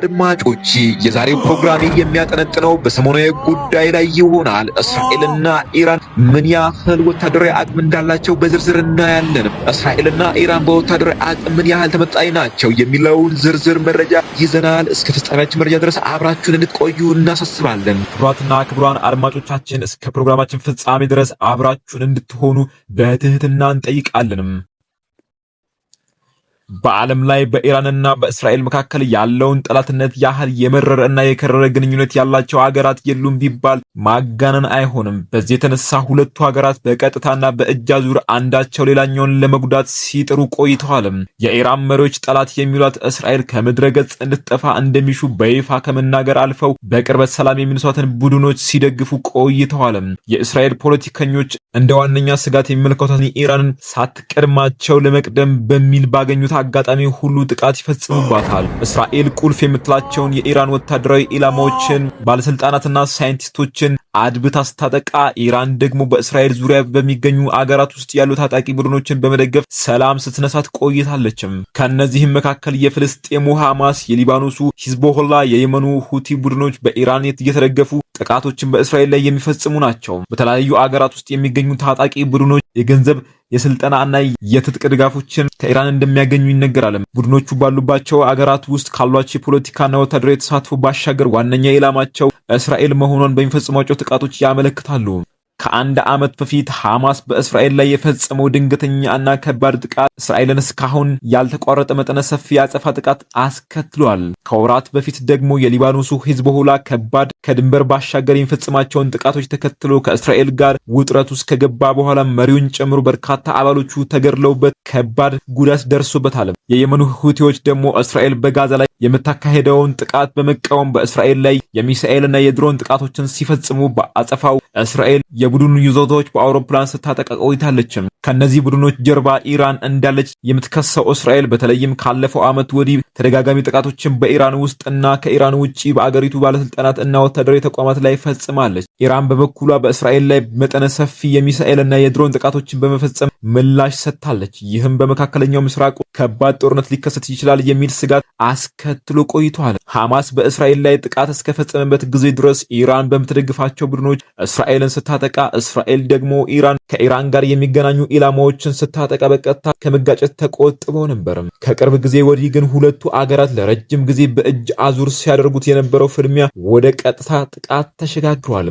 አድማጮች፣ የዛሬው ፕሮግራሜ የሚያጠነጥነው በሰሞናዊ ጉዳይ ላይ ይሆናል። እስራኤልና ኢራን ምን ያህል ወታደራዊ አቅም እንዳላቸው በዝርዝር እናያለን። እስራኤልና ኢራን በወታደራዊ አቅም ምን ያህል ተመጣጣኝ ናቸው የሚለውን ዝርዝር መረጃ ይዘናል። እስከ ፍጻሜያችን መረጃ ድረስ አብራችሁን እንድትቆዩ እናሳስባለን። ክቡራትና ክቡራን አድማጮቻችን፣ እስከ ፕሮግራማችን ፍጻሜ ድረስ አብራችሁን እንድትሆኑ በትህትና እንጠይቃለንም። በዓለም ላይ በኢራንና በእስራኤል መካከል ያለውን ጠላትነት ያህል የመረረ እና የከረረ ግንኙነት ያላቸው ሀገራት የሉም ቢባል ማጋነን አይሆንም። በዚህ የተነሳ ሁለቱ ሀገራት በቀጥታና በእጅ አዙር አንዳቸው ሌላኛውን ለመጉዳት ሲጥሩ ቆይተዋል። የኢራን መሪዎች ጠላት የሚሏት እስራኤል ከምድረ ገጽ እንድትጠፋ እንደሚሹ በይፋ ከመናገር አልፈው በቅርበት ሰላም የሚነሷትን ቡድኖች ሲደግፉ ቆይተዋል። የእስራኤል ፖለቲከኞች እንደ ዋነኛ ስጋት የሚመለከቷትን ኢራንን ሳትቀድማቸው ለመቅደም በሚል ባገኙት አጋጣሚ ሁሉ ጥቃት ይፈጽሙባታል። እስራኤል ቁልፍ የምትላቸውን የኢራን ወታደራዊ ኢላማዎችን፣ ባለስልጣናትና ሳይንቲስቶችን አድብታ ስታጠቃ፣ ኢራን ደግሞ በእስራኤል ዙሪያ በሚገኙ አገራት ውስጥ ያሉ ታጣቂ ቡድኖችን በመደገፍ ሰላም ስትነሳት ቆይታለችም። ከእነዚህም መካከል የፍልስጤሙ ሐማስ፣ የሊባኖሱ ሂዝቦላ፣ የየመኑ ሁቲ ቡድኖች በኢራን እየተደገፉ ጥቃቶችን በእስራኤል ላይ የሚፈጽሙ ናቸው። በተለያዩ አገራት ውስጥ የሚገኙ ታጣቂ ቡድኖች የገንዘብ፣ የስልጠና እና የትጥቅ ድጋፎችን ከኢራን እንደሚያገኙ ይነገራል። ቡድኖቹ ባሉባቸው አገራት ውስጥ ካሏቸው የፖለቲካና ወታደራዊ ተሳትፎ ባሻገር ዋነኛ ኢላማቸው እስራኤል መሆኗን በሚፈጽሟቸው ጥቃቶች ያመለክታሉ። ከአንድ ዓመት በፊት ሐማስ በእስራኤል ላይ የፈጸመው ድንገተኛ እና ከባድ ጥቃት እስራኤልን እስካሁን ያልተቋረጠ መጠነ ሰፊ የአጸፋ ጥቃት አስከትሏል። ከወራት በፊት ደግሞ የሊባኖሱ ሂዝቦላ ከባድ ከድንበር ባሻገር የሚፈጽማቸውን ጥቃቶች ተከትሎ ከእስራኤል ጋር ውጥረት ውስጥ ከገባ በኋላ መሪውን ጨምሮ በርካታ አባሎቹ ተገድለውበት ከባድ ጉዳት ደርሶበታል። የየመኑ ሁቲዎች ደግሞ እስራኤል በጋዛ ላይ የምታካሄደውን ጥቃት በመቃወም በእስራኤል ላይ የሚሳኤልና የድሮን ጥቃቶችን ሲፈጽሙ በአጸፋው እስራኤል የቡድኑ ይዞታዎች በአውሮፕላን ስታጠቃ ቆይታለችም። ከነዚህ ቡድኖች ጀርባ ኢራን እንዳለች የምትከሰው እስራኤል በተለይም ካለፈው ዓመት ወዲህ ተደጋጋሚ ጥቃቶችን በኢራን ውስጥ እና ከኢራን ውጪ በአገሪቱ ባለስልጣናት እና ወታደራዊ ተቋማት ላይ ፈጽማለች። ኢራን በበኩሏ በእስራኤል ላይ መጠነ ሰፊ የሚሳኤል እና የድሮን ጥቃቶችን በመፈጸም ምላሽ ሰጥታለች። ይህም በመካከለኛው ምስራቅ ከባድ ጦርነት ሊከሰት ይችላል የሚል ስጋት አስከትሎ ቆይቷል። ሐማስ በእስራኤል ላይ ጥቃት እስከፈጸመበት ጊዜ ድረስ ኢራን በምትደግፋቸው ቡድኖች እስራኤልን ስታጠቃ፣ እስራኤል ደግሞ ኢራን ከኢራን ጋር የሚገናኙ ኢላማዎችን ስታጠቃ በቀጥታ ከመጋጨት ተቆጥበው ነበር። ከቅርብ ጊዜ ወዲህ ግን ሁለቱ አገራት ለረጅም ጊዜ በእጅ አዙር ሲያደርጉት የነበረው ፍልሚያ ወደ ቀጥታ ጥቃት ተሸጋግሯል።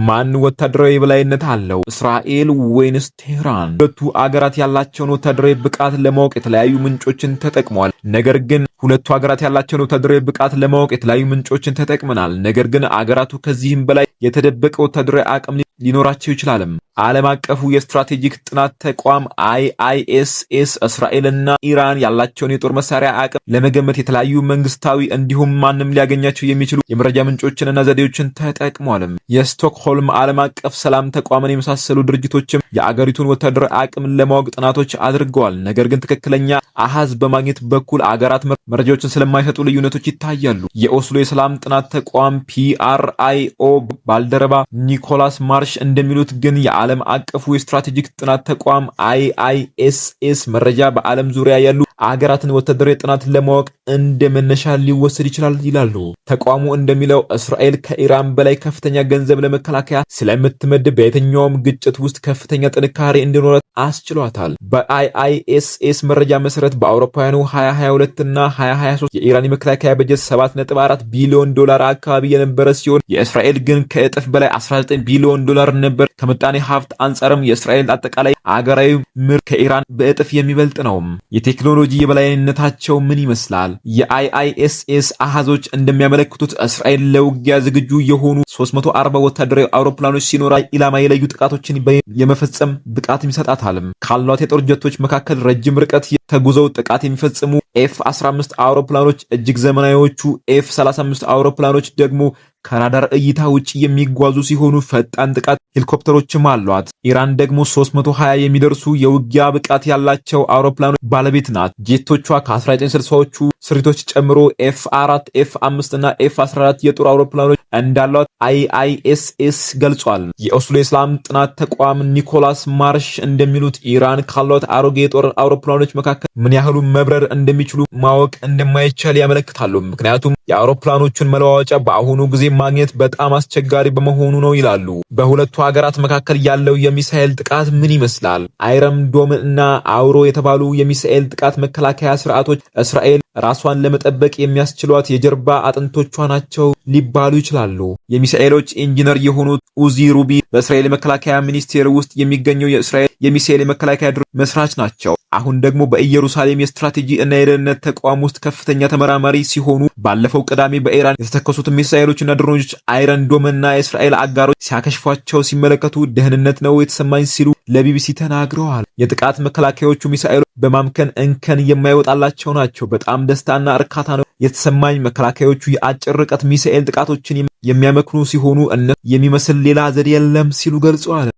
ማን ወታደራዊ የበላይነት አለው? እስራኤል ወይንስ ቴህራን? ሁለቱ አገራት ያላቸውን ወታደራዊ ብቃት ለማወቅ የተለያዩ ምንጮችን ተጠቅመዋል። ነገር ግን ሁለቱ አገራት ያላቸውን ወታደራዊ ብቃት ለማወቅ የተለያዩ ምንጮችን ተጠቅመናል። ነገር ግን አገራቱ ከዚህም በላይ የተደበቀ ወታደራዊ አቅም ሊኖራቸው ይችላልም። ዓለም አቀፉ የስትራቴጂክ ጥናት ተቋም አይአይኤስኤስ እስራኤልና ኢራን ያላቸውን የጦር መሳሪያ አቅም ለመገመት የተለያዩ መንግስታዊ እንዲሁም ማንም ሊያገኛቸው የሚችሉ የመረጃ ምንጮችንና ዘዴዎችን ተጠቅሟል። የስቶክሆልም ዓለም አቀፍ ሰላም ተቋምን የመሳሰሉ ድርጅቶችም የአገሪቱን ወታደራዊ አቅም ለማወቅ ጥናቶች አድርገዋል። ነገር ግን ትክክለኛ አሃዝ በማግኘት በኩል አገራት መረጃዎችን ስለማይሰጡ ልዩነቶች ይታያሉ። የኦስሎ የሰላም ጥናት ተቋም ፒአርአይኦ ባልደረባ ኒኮላስ ማርሽ እንደሚሉት ግን የዓለም አቀፉ የስትራቴጂክ ጥናት ተቋም አይአይኤስኤስ መረጃ በዓለም ዙሪያ ያሉ አገራትን ወታደራዊ ጥናት ለማወቅ እንደ መነሻ ሊወሰድ ይችላል ይላሉ። ተቋሙ እንደሚለው እስራኤል ከኢራን በላይ ከፍተኛ ገንዘብ ለመከላከያ ስለምትመድብ በየትኛውም ግጭት ውስጥ ከፍተኛ ጥንካሬ እንዲኖራት አስችሏታል። በአይአይኤስኤስ መረጃ መሰረት በአውሮፓውያኑ 2022 እና 2023 የኢራን የመከላከያ በጀት 7.4 ቢሊዮን ዶላር አካባቢ የነበረ ሲሆን የእስራኤል ግን ከእጥፍ በላይ 19 ቢሊዮን ዶላር ነበር። ከምጣኔ ሀብት አንጻርም የእስራኤል አጠቃላይ አገራዊ ምርት ከኢራን በእጥፍ የሚበልጥ ነው። የቴክኖሎጂ የበላይነታቸው ምን ይመስላል? የአይአይኤስኤስ አሃዞች እንደሚያመለክቱት እስራኤል ለውጊያ ዝግጁ የሆኑ 340 ወታደራዊ አውሮፕላኖች ሲኖራ ኢላማ የለዩ ጥቃቶችን የመፈጸም ብቃትም ይሰጣታል። ካሏት የጦር ጀቶች መካከል ረጅም ርቀት ተጉዘው ጥቃት የሚፈጽሙ ኤፍ 15 አውሮፕላኖች፣ እጅግ ዘመናዊዎቹ ኤፍ 35 አውሮፕላኖች ደግሞ ከራዳር እይታ ውጪ የሚጓዙ ሲሆኑ ፈጣን ጥቃት ሄሊኮፕተሮችም አሏት። ኢራን ደግሞ 320 የሚደርሱ የውጊያ ብቃት ያላቸው አውሮፕላኖች ባለቤት ናት። ጄቶቿ ከ1960ዎቹ ስሪቶች ጨምሮ F 4፣ F 5 እና F 14 የጦር አውሮፕላኖች እንዳሏት አይአይኤስኤስ ገልጿል። የኦስሎ የሰላም ጥናት ተቋም ኒኮላስ ማርሽ እንደሚሉት ኢራን ካሏት አሮጌ የጦር አውሮፕላኖች መካከል ምን ያህሉ መብረር እንደሚችሉ ማወቅ እንደማይቻል ያመለክታሉ። ምክንያቱም የአውሮፕላኖቹን መለዋወጫ በአሁኑ ጊዜ ማግኘት በጣም አስቸጋሪ በመሆኑ ነው ይላሉ። በሁለቱ ሀገራት መካከል ያለው የሚሳኤል ጥቃት ምን ይመስላል? Iron Dome እና Arrow የተባሉ የሚሳኤል ጥቃት መከላከያ ስርዓቶች እስራኤል ራሷን ለመጠበቅ የሚያስችሏት የጀርባ አጥንቶቿ ናቸው ሊባሉ ይችላሉ። የሚሳኤሎች ኢንጂነር የሆኑት ኡዚ ሩቢ በእስራኤል የመከላከያ ሚኒስቴር ውስጥ የሚገኘው የእስራኤል የሚሳኤል የመከላከያ ድርጅት መስራች ናቸው። አሁን ደግሞ በኢየሩሳሌም የስትራቴጂ እና የደህንነት ተቋም ውስጥ ከፍተኛ ተመራማሪ ሲሆኑ ባለፈው ቅዳሜ በኢራን የተተኮሱትን ሚሳኤሎችና ድሮኖች Iron Dome እና የእስራኤል አጋሮች ሲያከሽፏቸው ሲመለከቱ ደህንነት ነው የተሰማኝ ሲሉ ለቢቢሲ ተናግረዋል። የጥቃት መከላከያዎቹ ሚሳኤሎች በማምከን እንከን የማይወጣላቸው ናቸው። በጣም ደስታና እርካታ ነው የተሰማኝ። መከላከያዎቹ የአጭር ርቀት ሚሳኤል ጥቃቶችን የሚያመክኑ ሲሆኑ እነ የሚመስል ሌላ ዘዴ የለም ሲሉ ገልጸዋል።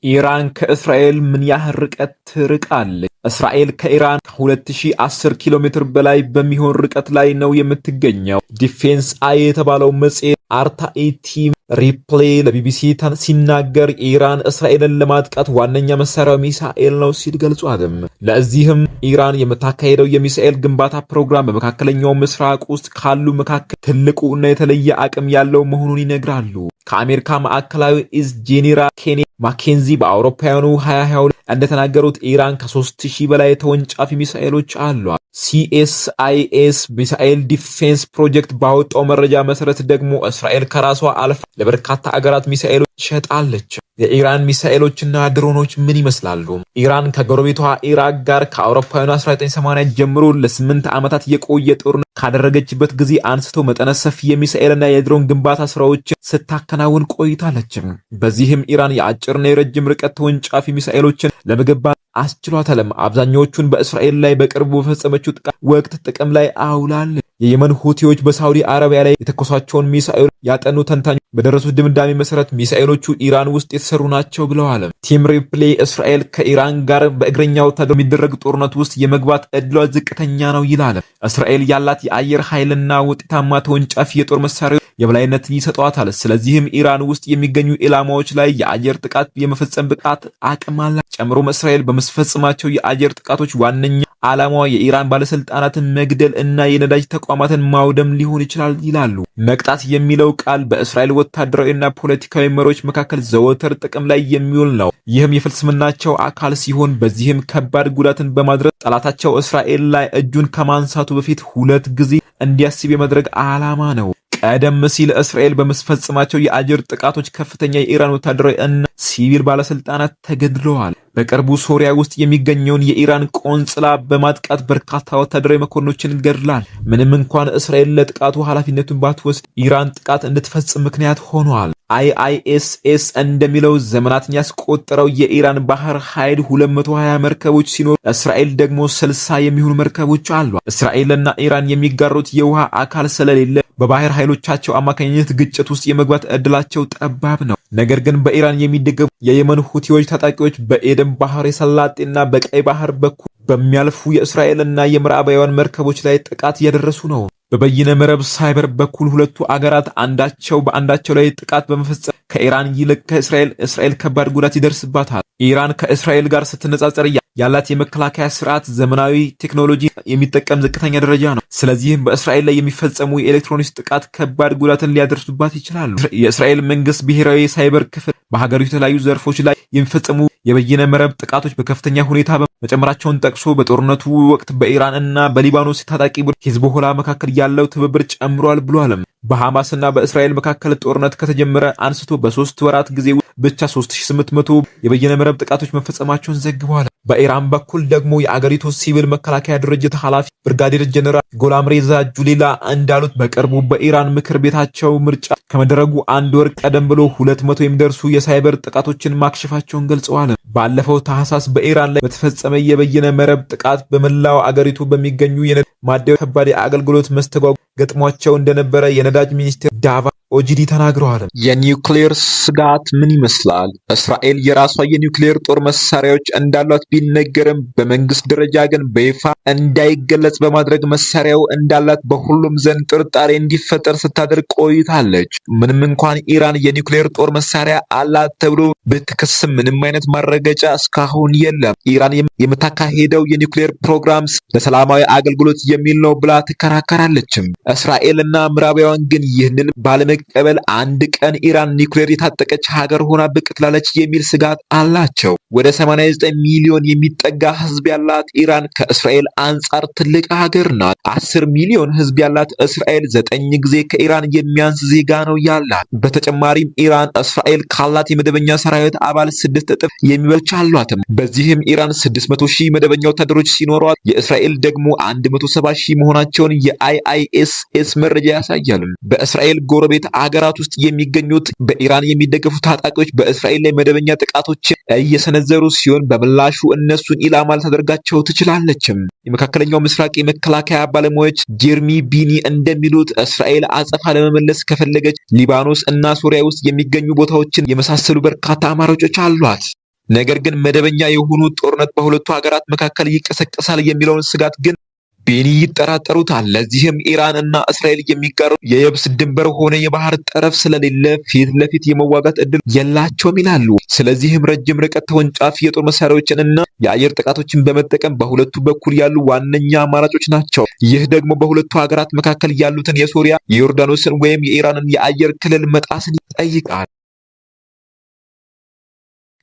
ኢራን ከእስራኤል ምን ያህል ርቀት ትርቃለች? እስራኤል ከኢራን ከ2010 ኪሎ ሜትር በላይ በሚሆን ርቀት ላይ ነው የምትገኘው። Defense Eye የተባለው መጽሔት አርታኢ ቲም ሪፕሌ ለቢቢሲ ሲናገር ኢራን እስራኤልን ለማጥቃት ዋነኛ መሳሪያው ሚሳኤል ነው ሲል ገልጿል። ለዚህም ኢራን የምታካሄደው የሚሳኤል ግንባታ ፕሮግራም በመካከለኛው ምስራቅ ውስጥ ካሉ መካከል ትልቁ እና የተለየ አቅም ያለው መሆኑን ይነግራሉ። ከአሜሪካ ማዕከላዊ እዝ ጄኔራል ኬኔ ማኬንዚ በአውሮፓውያኑ 2022 እንደተናገሩት ኢራን ከ3000 በላይ ተወንጫፊ ሚሳኤሎች አሏት። CSIS Missile Defense Project ባወጣው መረጃ መሰረት ደግሞ እስራኤል ከራሷ አልፋ ለበርካታ አገራት ሚሳኤሎች ሸጣለች። የኢራን ሚሳኤሎችና ድሮኖች ምን ይመስላሉ? ኢራን ከጎረቤቷ ኢራቅ ጋር ከአውሮፓውያኑ 1980 ጀምሮ ለ8 ዓመታት የቆየ ጦርነት ካደረገችበት ጊዜ አንስቶ መጠነ ሰፊ የሚሳኤልና የድሮን ግንባታ ስራዎችን ስታከናውን ቆይታለች። በዚህም ኢራን የአጭርና የረጅም ርቀት ተወንጫፊ ሚሳኤሎችን ለመገንባት አስችሏታልም። አብዛኛዎቹን በእስራኤል ላይ በቅርቡ በፈጸመችው ጥቃት ወቅት ጥቅም ላይ አውላለች። የየመን ሁቲዎች በሳውዲ አረቢያ ላይ የተኮሷቸውን ሚሳኤሎች ያጠኑ ተንታኞች በደረሱት ድምዳሜ መሰረት ሚሳኤሎቹ ኢራን ውስጥ የተሰሩ ናቸው ብለዋል። ቲም ሪፕሌ እስራኤል ከኢራን ጋር በእግረኛ ወታደር የሚደረግ ጦርነት ውስጥ የመግባት እድሏ ዝቅተኛ ነው ይላል። እስራኤል ያላት የአየር ኃይልና ውጤታማ ተወንጫፊ የጦር መሳሪያዎች የበላይነትን ይሰጧታል። ስለዚህም ኢራን ውስጥ የሚገኙ ኢላማዎች ላይ የአየር ጥቃት የመፈጸም ብቃት አቅም አላት። ጨምሮም እስራኤል በምትፈጽማቸው የአየር ጥቃቶች ዋነኛ ዓላማዋ የኢራን ባለስልጣናትን መግደል እና የነዳጅ ተቋማትን ማውደም ሊሆን ይችላል ይላሉ። መቅጣት የሚለው ቃል በእስራኤል ወታደራዊና ፖለቲካዊ መሪዎች መካከል ዘወትር ጥቅም ላይ የሚውል ነው። ይህም የፍልስፍናቸው አካል ሲሆን በዚህም ከባድ ጉዳትን በማድረስ ጠላታቸው እስራኤል ላይ እጁን ከማንሳቱ በፊት ሁለት ጊዜ እንዲያስብ የማድረግ ዓላማ ነው። ቀደም ሲል እስራኤል በምትፈጽማቸው የአየር ጥቃቶች ከፍተኛ የኢራን ወታደራዊ እና ሲቪል ባለስልጣናት ተገድለዋል። በቅርቡ ሶሪያ ውስጥ የሚገኘውን የኢራን ቆንጽላ በማጥቃት በርካታ ወታደራዊ መኮንኖችን ገድላል። ምንም እንኳን እስራኤል ለጥቃቱ ኃላፊነቱን ባትወስድ ኢራን ጥቃት እንድትፈጽም ምክንያት ሆኗል። አይአይኤስኤስ እንደሚለው ዘመናትን ያስቆጠረው የኢራን ባህር ኃይል 220 መርከቦች ሲኖሩ እስራኤል ደግሞ 60 የሚሆኑ መርከቦች አሉ። እስራኤልና ኢራን የሚጋሩት የውሃ አካል ስለሌለ በባህር ኃይሎቻቸው አማካኝነት ግጭት ውስጥ የመግባት እድላቸው ጠባብ ነው። ነገር ግን በኢራን የሚደገፉ የየመን ሁቲዎች ታጣቂዎች በኤደን ባህር የሰላጤና በቀይ ባህር በኩል በሚያልፉ የእስራኤልና የምዕራባውያን መርከቦች ላይ ጥቃት እያደረሱ ነው። በበይነ መረብ ሳይበር በኩል ሁለቱ አገራት አንዳቸው በአንዳቸው ላይ ጥቃት በመፈጸም ከኢራን ይልቅ ከእስራኤል እስራኤል ከባድ ጉዳት ይደርስባታል። ኢራን ከእስራኤል ጋር ስትነጻጸር ያላት የመከላከያ ስርዓት ዘመናዊ ቴክኖሎጂ የሚጠቀም ዝቅተኛ ደረጃ ነው። ስለዚህም በእስራኤል ላይ የሚፈጸሙ የኤሌክትሮኒክስ ጥቃት ከባድ ጉዳትን ሊያደርሱባት ይችላሉ። የእስራኤል መንግስት ብሔራዊ ሳይበር ክፍል በሀገሪቱ የተለያዩ ዘርፎች ላይ የሚፈጸሙ የበይነ መረብ ጥቃቶች በከፍተኛ ሁኔታ መጨመራቸውን ጠቅሶ በጦርነቱ ወቅት በኢራን እና በሊባኖስ ታጣቂ ቡድን ሂዝቦላ መካከል ያለው ትብብር ጨምሯል ብሏል። በሐማስና በእስራኤል መካከል ጦርነት ከተጀመረ አንስቶ በ3 ወራት ጊዜ ብቻ 3800 የበይነ መረብ ጥቃቶች መፈጸማቸውን ዘግበዋል። በኢራን በኩል ደግሞ የአገሪቱ ሲቪል መከላከያ ድርጅት ኃላፊ ብርጋዴር ጀነራል ጎላምሬዛ ጁሊላ እንዳሉት በቅርቡ በኢራን ምክር ቤታቸው ምርጫ ከመደረጉ አንድ ወር ቀደም ብሎ 200 የሚደርሱ የሳይበር ጥቃቶችን ማክሸፋቸውን ገልጸዋል። ባለፈው ታህሳስ በኢራን ላይ በተፈጸመ የበይነ መረብ ጥቃት በመላው አገሪቱ በሚገኙ የነዳጅ ማደያዎች ከባድ የአገልግሎት መስተጓጎል ገጥሟቸው እንደነበረ የነዳጅ ሚኒስትር ዳቫ ኦጂዲ ተናግረዋል። የኒውክሌር ስጋት ምን ይመስላል? እስራኤል የራሷ የኒውክሌር ጦር መሳሪያዎች እንዳሏት ቢነገርም በመንግስት ደረጃ ግን በይፋ እንዳይገለጽ በማድረግ መሳሪያው እንዳላት በሁሉም ዘንድ ጥርጣሬ እንዲፈጠር ስታደርግ ቆይታለች። ምንም እንኳን ኢራን የኒውክሌር ጦር መሳሪያ አላት ተብሎ ብትከስም ምንም አይነት ማረጋገጫ እስካሁን የለም። ኢራን የምታካሄደው የኒውክሌር ፕሮግራም ለሰላማዊ አገልግሎት የሚል ነው ብላ ትከራከራለችም። እስራኤልና ምዕራባውያን ግን ይህንን ባለመቀበል አንድ ቀን ኢራን ኒውክሌር የታጠቀች ሀገር ሆና ብቅ ትላለች የሚል ስጋት አላቸው። ወደ 89 ሚሊዮን የሚጠጋ ህዝብ ያላት ኢራን ከእስራኤል አንጻር ትልቅ ሀገር ናት። 10 ሚሊዮን ህዝብ ያላት እስራኤል 9 ጊዜ ከኢራን የሚያንስ ዜጋ ነው ያላት። በተጨማሪም ኢራን እስራኤል ካላት የመደበኛ ሰራዊት አባል 6 እጥፍ የሚበልጥ አሏትም። በዚህም ኢራን 600 ሺህ መደበኛ ወታደሮች ሲኖሯት የእስራኤል ደግሞ 170 ሺህ መሆናቸውን የ IISS መረጃ ያሳያል። በእስራኤል ጎረቤት አገራት ውስጥ የሚገኙት በኢራን የሚደገፉ ታጣቂዎች በእስራኤል ላይ መደበኛ ጥቃቶችን እየሰነዘሩ ሲሆን በምላሹ እነሱን ኢላማ ልታደርጋቸው ትችላለችም። የመካከለኛው ምስራቅ የመከላከያ ባለሙያዎች ጀርሚ ቢኒ እንደሚሉት እስራኤል አጸፋ ለመመለስ ከፈለገች ሊባኖስ እና ሶሪያ ውስጥ የሚገኙ ቦታዎችን የመሳሰሉ በርካታ አማራጮች አሏት። ነገር ግን መደበኛ የሆኑ ጦርነት በሁለቱ ሀገራት መካከል ይቀሰቀሳል የሚለውን ስጋት ግን ቤኒ ይጠራጠሩታል። ለዚህም ኢራን እና እስራኤል የሚጋሩ የየብስ ድንበር ሆነ የባህር ጠረፍ ስለሌለ ፊት ለፊት የመዋጋት እድል የላቸውም ይላሉ። ስለዚህም ረጅም ርቀት ተወንጫፊ የጦር መሳሪያዎችን እና የአየር ጥቃቶችን በመጠቀም በሁለቱ በኩል ያሉ ዋነኛ አማራጮች ናቸው። ይህ ደግሞ በሁለቱ ሀገራት መካከል ያሉትን የሶሪያ፣ የዮርዳኖስን ወይም የኢራንን የአየር ክልል መጣስን ይጠይቃል።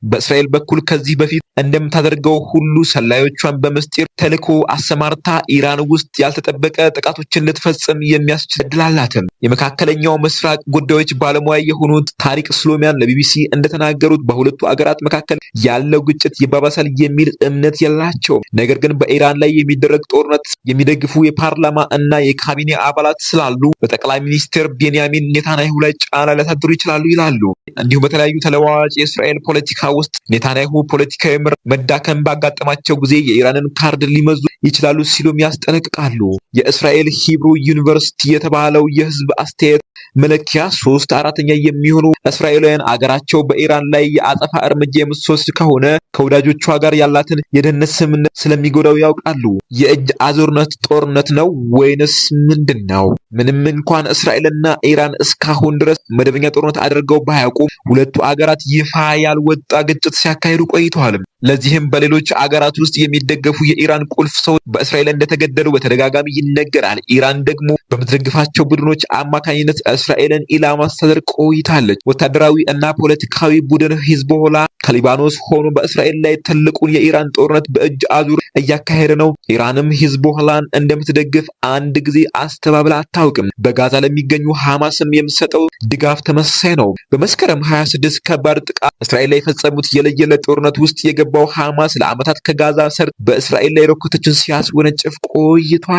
በእስራኤል በኩል ከዚህ በፊት እንደምታደርገው ሁሉ ሰላዮቿን በምስጢር ተልዕኮ አሰማርታ ኢራን ውስጥ ያልተጠበቀ ጥቃቶችን ልትፈጽም የሚያስችል እድል አላትም። የመካከለኛው ምስራቅ ጉዳዮች ባለሙያ የሆኑት ታሪክ ስሎሚያን ለቢቢሲ እንደተናገሩት በሁለቱ አገራት መካከል ያለው ግጭት ይባባሳል የሚል እምነት የላቸውም። ነገር ግን በኢራን ላይ የሚደረግ ጦርነት የሚደግፉ የፓርላማ እና የካቢኔ አባላት ስላሉ በጠቅላይ ሚኒስትር ቤንያሚን ኔታንያሁ ላይ ጫና ሊያሳድሩ ይችላሉ ይላሉ። እንዲሁም በተለያዩ ተለዋዋጭ የእስራኤል ፖለቲካ ውስጥ ኔታንያሁ ፖለቲካዊ መዳከም ባጋጠማቸው ጊዜ የኢራንን ካርድ ሊመዙ ይችላሉ ሲሉም ያስጠነቅቃሉ። የእስራኤል ሂብሩ ዩኒቨርሲቲ የተባለው የህዝብ አስተያየት መለኪያ 3/4 የሚሆኑ እስራኤላውያን አገራቸው በኢራን ላይ የአጸፋ እርምጃ የምትወስድ ከሆነ ከወዳጆቿ ጋር ያላትን የደህንነት ስምምነት ስለሚጎዳው ያውቃሉ። የእጅ አዙርነት ጦርነት ነው ወይንስ ምንድን ነው? ምንም እንኳን እስራኤልና ኢራን እስካሁን ድረስ መደበኛ ጦርነት አድርገው ባያውቁም ሁለቱ አገራት ይፋ ያልወጣ ግጭት ሲያካሂዱ ቆይተዋል። ለዚህም በሌሎች አገራት ውስጥ የሚደገፉ የኢራን ቁልፍ ሰዎች በእስራኤል እንደተገደሉ በተደጋጋሚ ይነገራል። ኢራን ደግሞ በምትደግፋቸው ቡድኖች አማካኝነት እስራኤልን ኢላማ ስታደርግ ቆይታለች። ወታደራዊ እና ፖለቲካዊ ቡድን ሂዝቦላ ከሊባኖስ ሆኖ በእስራኤል ላይ ትልቁን የኢራን ጦርነት በእጅ አዙር እያካሄደ ነው። ኢራንም ሂዝቦላን እንደምትደግፍ አንድ ጊዜ አስተባብላ አታውቅም። በጋዛ ለሚገኙ ሐማስም የምትሰጠው ድጋፍ ተመሳሳይ ነው። በመስከረም 26 ከባድ ጥቃት እስራኤል ላይ የፈጸሙት የለየለት ጦርነት ውስጥ የገባው ሐማስ ለዓመታት ከጋዛ ሰርጥ በእስራኤል ላይ ሮኬቶችን ሲያስወነጭፍ ቆይቷል።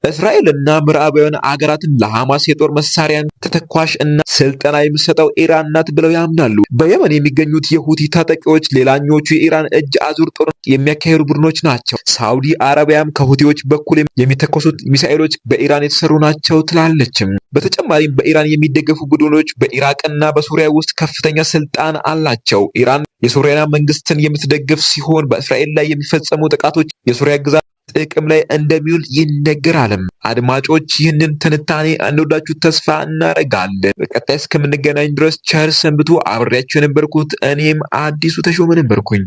እስራኤልና ምዕራባውያን አገራትን ለሐማስ የጦር መሳሪያን ተተኳሽ እና ስልጠና የምትሰጠው ኢራን ናት ብለው ያምናሉ። በየመን የሚገኙት የሁቲ ታጣቂዎች ሌላኞቹ የኢራን እጅ አዙር ጦር የሚያካሂዱ ቡድኖች ናቸው። ሳውዲ አረቢያም ከሁቲዎች በኩል የሚተኮሱት ሚሳኤሎች በኢራን የተሰሩ ናቸው ትላለችም። በተጨማሪም በኢራን የሚደገፉ ቡድኖች በኢራቅና በሶሪያ ውስጥ ከፍተኛ ስልጣን አላቸው። ኢራን የሶሪያ መንግስትን የምትደግፍ ሲሆን በእስራኤል ላይ የሚፈጸሙ ጥቃቶች የሶሪያ ግዛት ጥቅም ላይ እንደሚውል ይነገራልም። አድማጮች፣ ይህንን ትንታኔ እንደወዳችሁ ተስፋ እናደርጋለን። በቀጣይ እስከምንገናኝ ድረስ ቸር ሰንብቱ። አብሬያችሁ የነበርኩት እኔም አዲሱ ተሾመ ነበርኩኝ።